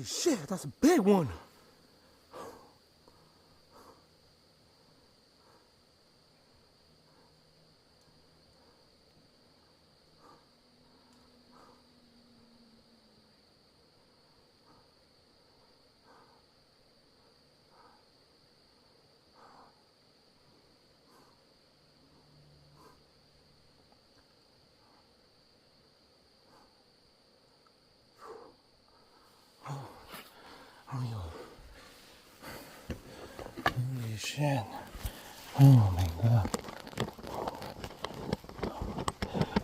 Shit, that's a big one. Oh, yo. Holy shit. Oh my God.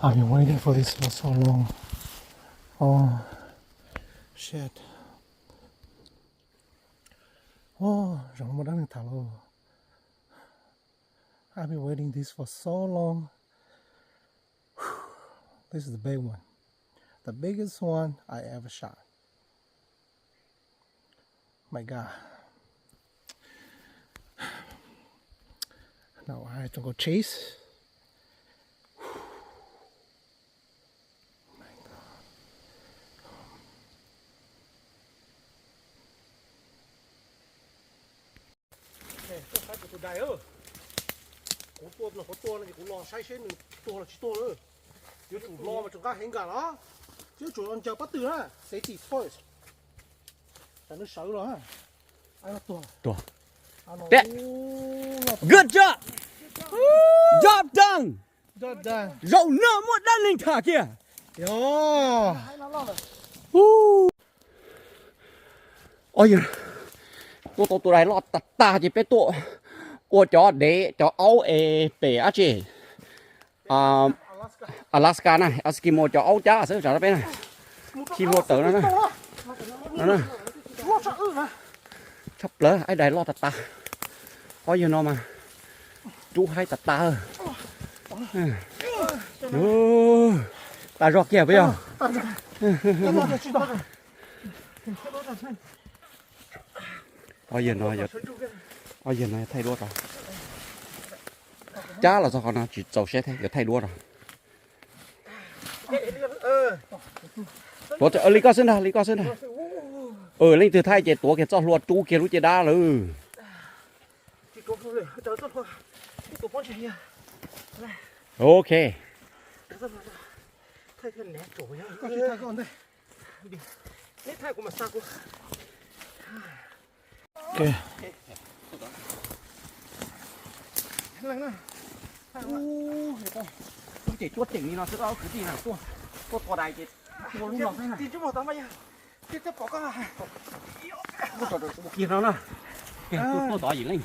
I've been waiting for this for so long. Oh, shit. Oh, zoo muaj dab neeg tham lauj. I've been waiting this for so long. This is the big one. The biggest one I ever shot. My God. Now I have to go chase. Koj saib kuv tus dais, kuv tua no, kuv tua no ces kuv los saib seb nws tuag los tsis tuag na. Yuav tsum los mas tsum nqaj heev nkaus los, yuav tsum los ncaws pob tw na, safety first. Tsam nws sawv los, tuag. Good job. Job done. Zaum no muaj dab neeg tham kiag. Tuaj tau tus dais loj tag tag ces peb tuaj ua cov dev cov aub es pem dab tsi, Alaska na, Eskimo cov aub cab xwb, tsam no peb na, khi hlua tawm no na. Tshaj plaws, ib dais loj tas tas. Ob yawg no mas rub haib tas tas. Tas zog kiag puas yog? Ob yawg no, ob yawg no thaij duab rau. Cab los txog qhov no tsis txaus siab thiab, yuav thaij duab rau. Tuav li koj xwb ntag, li koj xwb ntag. Leej twg thaij ces tuav kiag txoj hlua rub kiag lub caj dab lawm. Ok. Ces cuab ceem li no xwb, kwv tij na, tuaj tua dais ces tua lub no xwb na. Kiag no na, tuaj tod yim leej.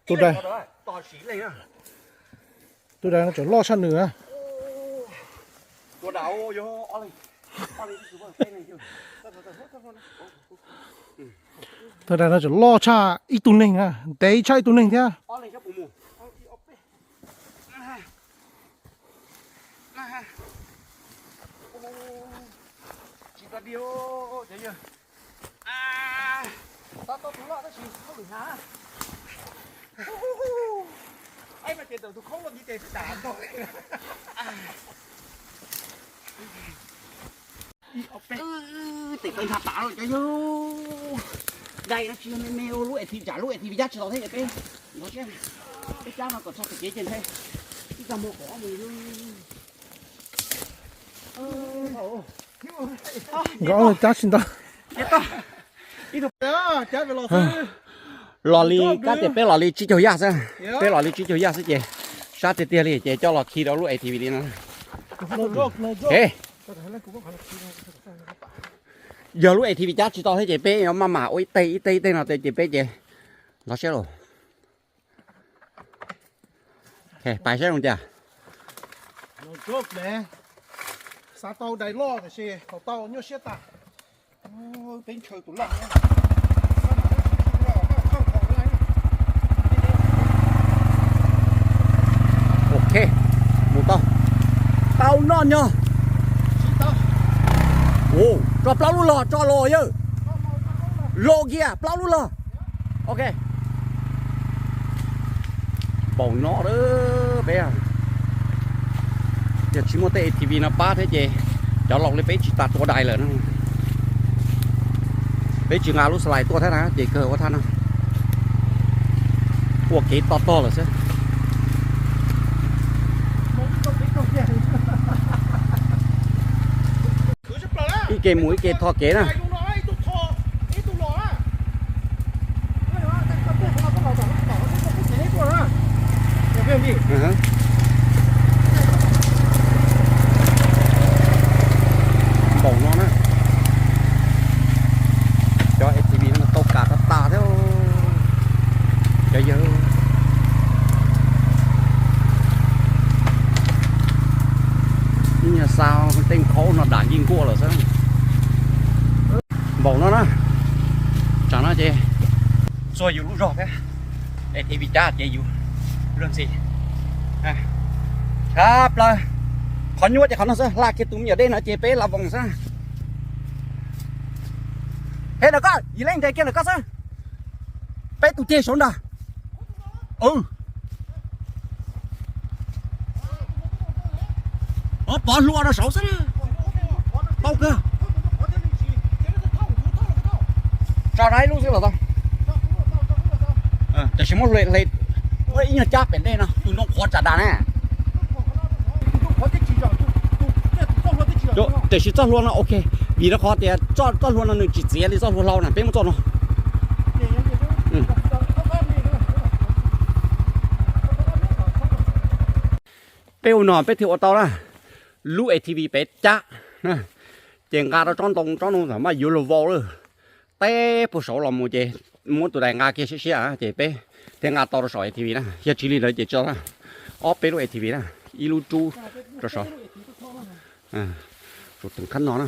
Tus dais, tus dais no tseem loj tshaj nws na. Tus dais no tseem loj tshaj ib tug neeg na, ntev tshaj ib tug neeg thiab. Tes kawg ntshav tas lawm cov yawg. Dais no tsis yog me me, lub A T V tsam lub A T V cab tsis tau thiab ces peb, peb cab no kom txog tom kev ces nthe ib tag mus kom mus. Nkawd cab tsis ntau. Los li kab tias peb los li tsib caug yaj xwb, peb los li tsib caug yaj xwb ces sab tiag tiag li ces coj los khi rau lub A T V li no. Yog lub A T V cab tsis tau thiab ces peb yuav maj mam ua ib teg ib teg ib teg no ces peb ces lov siab lauj. Pais saib zoo cas. Xav tau dais loj tiam sis thaum tau nyuaj siab tas. Peb ntshaw tus loj. Ok, mus tau. Tau noj nyog. Tso plaub lub log, tso los yawg. Los kiag plaub lub log. Ok. Npaum no peb, yog tsis muaj tej A T V no pab thiab ces cov laus li peb tsis tas tua dais lawm no. Peb tsis nqa lub xas lais tuaj thiab na ces kawg ua thaj no, ua kev to tog lawm xwb. Ib ke mus ib ke tho kev na. Npaum no na, cov A T V no tau kam tas tas thiab. Cov yawg, ib nyuag xa tej nkhaub no dam ncej nkuaj lawm xwb. Npaum no na, tsam no ces txog yus lub zog thiab, A T V cab ces yus luag ntxhi tshaj plaws. Qhov nyuaj ces qhov no xwb, hla kiag tus me nyuam dej no ces peb la voos xwb. Peb no koj, Yim Leej nres kiag ntawm koj xwb. Peb tus ceg saud ntag. Pov hlua rau saud xwb. Tau kawg. Tso rau ib lub xwb los tau. Tiam sis muab hle, hle ib nyuag cab pem ntej no, tus ntoo qhuav tsam das na. Tiam sis txoj hlua no ok, vim rau qhov tias txoj hlua no nws tsis txiav li txoj hlua hlau na, peb muab txoj no. Peb ua no peb thiaj ua tau na. Lub A T V peb cab, ces nqa rau tsob ntoo, tsob ntoo tam maj yuav luag vau lawm. Teb puag saud los mus ces muab tus dais nqa kiag siab siab ces peb thiaj nqa tau rau saum A T V na. Yog tsis li ntawd ces tso ob peb lub A T V na, ib lub rub rau saud. Saum teem khab no na,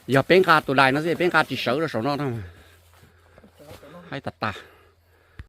yog peb nqa tus dais no xwb peb nqa tsis sawv rau saum no na. Haib tas tas.